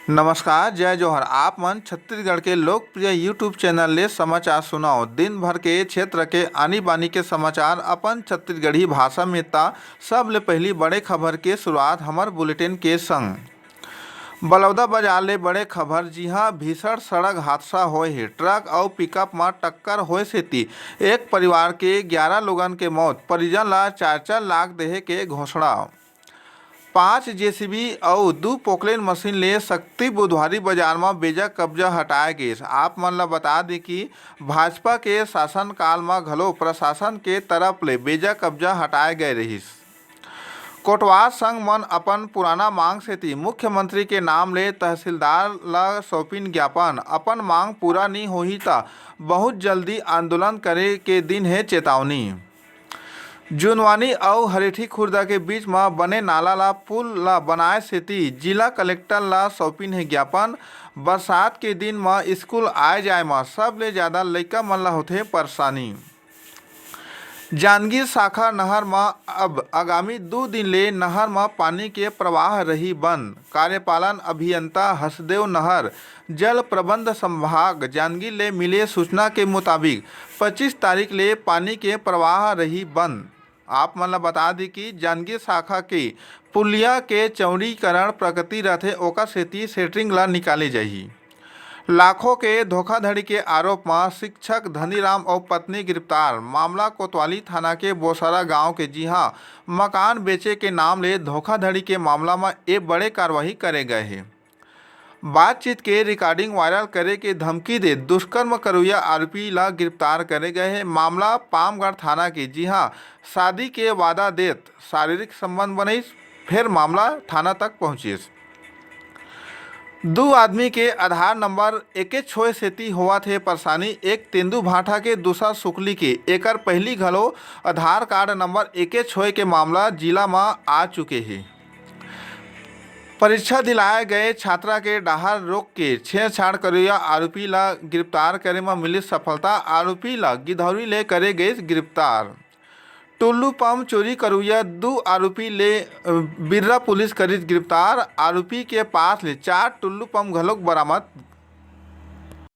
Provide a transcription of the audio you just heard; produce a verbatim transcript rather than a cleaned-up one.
नमस्कार, जय जोहार। आप मन छत्तीसगढ़ के लोकप्रिय YouTube चैनल ले समाचार सुनव। दिन भर के क्षेत्र के आनी बानी के समाचार अपन छत्तीसगढ़ी भाषा में, ता सबले पहिली बड़े खबर के शुरुआत हमर बुलेटिन के संग। बलौदा बाजार ले बड़े खबर, जिहां भीषण सड़क हादसा होए हे, ट्रक अउ पिकअप म टक्कर होए सेती एक परिवार के ग्यारह लोगन के मौत, परिजन ला चार चार लाख देहे के घोषणा। पांच जेसीबी अउ दू पोकलेन मशीन ले सक्ती बुधवारी बाजार म बेजा कब्जा हटाए गइस। आप मन ल बता दें कि भाजपा के शासनकाल म घलो प्रशासन के तरफ ले बेजा कब्जा हटाए गए रहिस। कोटवार संघ मन अपन पुराना मांग सेती मुख्यमंत्री के नाम ले तहसीलदार ल सौंपिन ज्ञापन। अपन मांग पूरा नी होही त बहुत जल्दी आंदोलन करे के दिन हे चेतावनी। जुनवानी अउ हरेठी खुर्दा के बीच म बने नाला ला पुल ला बनाए सेती जिला कलेक्टर ला सौंपिन हे ज्ञापन। बरसात के दिन म स्कूल आए जाए म सबले ज्यादा लइका मन ला होथे परेशानी। जांजगीर शाखा नहर म अब आगामी दू दिन ले नहर म पानी के प्रवाह रही बंद। कार्यपालन अभियंता हसदेव नहर जल प्रबंध संभाग जांजगीर ले मिले सूचना के मुताबिक पच्चीस तारीख ले पानी के प्रवाह रही बंद। आप मन ल बता दी कि जांजगीर शाखा के पुलिया के चौड़ीकरण प्रगति रथे, ओकर सेती सेटरिंग ल निकाले जाही। लाखों के धोखाधड़ी के आरोप म शिक्षक धनीराम अउ पत्नी गिरफ्तार। मामला कोतवाली थाना के बोसरा गांव के, जिहां मकान बेचे के नाम ले धोखाधड़ी के मामला म ए बड़े कार्रवाई करे गए हे। बातचीत के रिकॉर्डिंग वायरल करे के धमकी दे दुष्कर्म करोइया आरोपी ला गिरफ्तार करे गए हे। मामला पामगढ़ थाना के, जिहां शादी के वादा देत शारीरिक संबंध बनइस, फेर मामला थाना तक पहुंचिस। दू आदमी के आधार नंबर एके छोय सेती होवत हे परेशानी, एक तेंदू भाठा के, दूसरा सुकली के। एकर पहिली घलो आधार कार्ड नंबर एके छोय के मामला जिला म आ चुके हे। परीक्षा दिलाए गए छात्रा के डहार रोक के छेड़छाड़ करोइया आरोपी ला गिरफ्तार करे म मिलिस सफलता। आरोपी ला गिधौरी ले करे गइस गिरफ्तार। टुल्लू पंप चोरी करोइया दू आरोपी ले, अ, बिर्रा पुलिस करिस गिरफ्तार। आरोपी के पास ले चार टुल्लू पंप घलोक बरामद